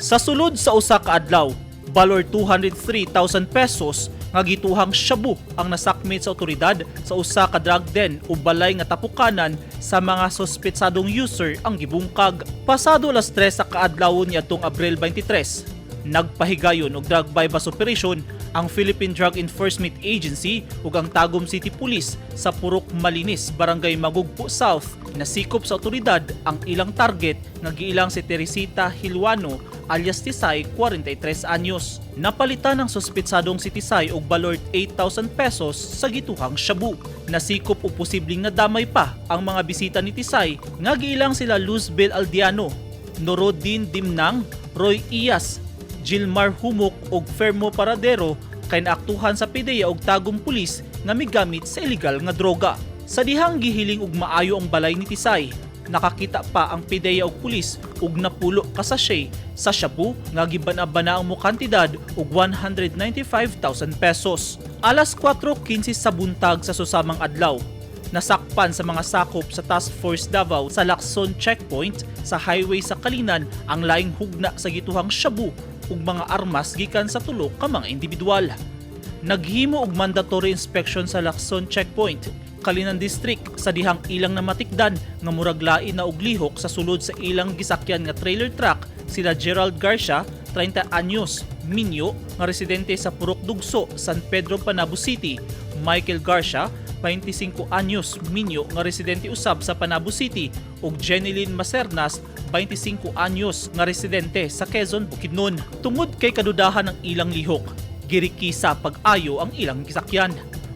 Sa sulod sa usa ka adlaw, balor 203,000 pesos nga gituhang shabu ang nasakmit sa otoridad sa usa ka drug den o balay nga tapukanan sa mga suspetsadong user ang gibungkag. Pasado alas 3 sa kaadlawon niadtong Abril 23, nagpahigayon og drug buy-bust operation ang Philippine Drug Enforcement Agency ug ang Tagum City Police sa Purok Malinis, Barangay Magugpo South. Nasikop sa otoridad ang ilang target nga giilang si Teresita Hilwano alias Tisay, 43 anyos. Napalitan ang suspetsadong si Tisay og balor 8,000 pesos sa gituhang shabu. Nasikop og posibleng nadamay pa ang mga bisita ni Tisay nga giilang sila Luzbel Aldiano, Norodin Dimnang, Roy Iyas, Gilmar Humok ug Fermo Paradero kay naaktuhan sa PDEA og Tagum Pulis nga migamit sa ilegal nga droga. Sa dihang gihiling og maayo ang balay ni Tisay, nakakita pa ang PDEA og pulis og napulo ka sachet sa shabu nga gibana-bana ang mokantidad og 195,000 pesos. Alas 4:15 sa buntag sa susamang adlaw, nasakpan sa mga sakop sa Task Force Davao sa Lacson Checkpoint sa highway sa Calinan ang laing hugna sa gituhang shabu ug mga armas gikan sa tulo ka mga individual. Naghimo og mandatory inspection sa Lacson Checkpoint, Calinan District, sa dihang ilang namatikdan nga murag lain na og lihok sa sulod sa ilang gisakyan nga trailer truck sila Gerald Garcia, 30 anyos, minyo, nga residente sa Purok Dugso, San Pedro, Panabo City, Michael Garcia, 25 anyos, minyo, nga residente usab sa Panabo City, ug Jeneline Macernas, 25 anyos, nga residente sa Quezon, Bukidnon. Tungod kay kadudahan ang ilang lihok, girikisa pag-ayo ang ilang gisakyan.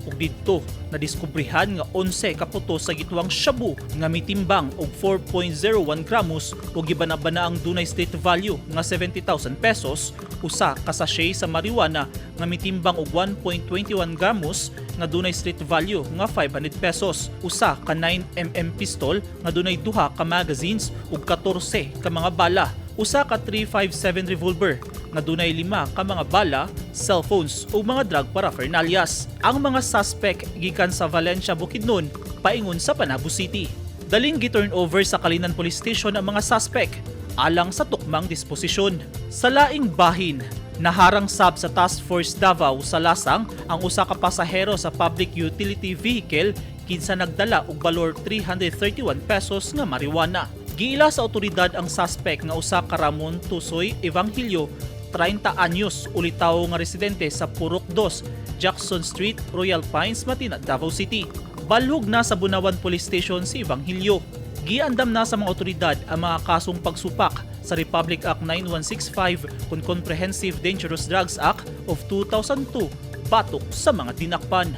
Ug didto nadiskubrihan nga 11 ka puto sa gituhang shabu nga mitimbang og 4.01 gramos ug gibana-bana ang dunay street value nga 70,000 pesos, usa ka sachet sa marijuana nga mitimbang og 1.21 gramos nga dunay street value nga 500 pesos, usa ka 9 mm pistol nga dunay duha ka magazines ug 14 ka mga bala, usa ka 357 revolver nga dunay lima ka mga bala, cellphones ug mga drug paraphernalias. Ang mga suspect gikan sa Valencia, Bukidnon, paingon sa Panabo City. Daling gi-turn over sa Calinan Police Station ang mga suspect alang sa tukmang disposisyon. Sa laing bahin, naharang sab sa Task Force Davao sa Lasang ang usa ka pasahero sa public utility vehicle kinsa nagdala og balor 331 pesos nga marijuana. Giila sa otoridad ang suspect nga usa ka Ramon Tusoy Evangelio, 30 anyos, ulitawo nga residente sa Purok 2, Jackson Street, Royal Pines, Matina, Davao City. Balhog na sa Bunawan Police Station si Evangelio. Giandam na sa mga otoridad ang mga kasong pagsupak sa Republic Act 9165 kon Comprehensive Dangerous Drugs Act of 2002 batok sa mga dinakpan.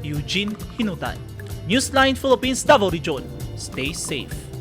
Eugene Hinutan, Newsline Philippines, Davao Region. Stay safe.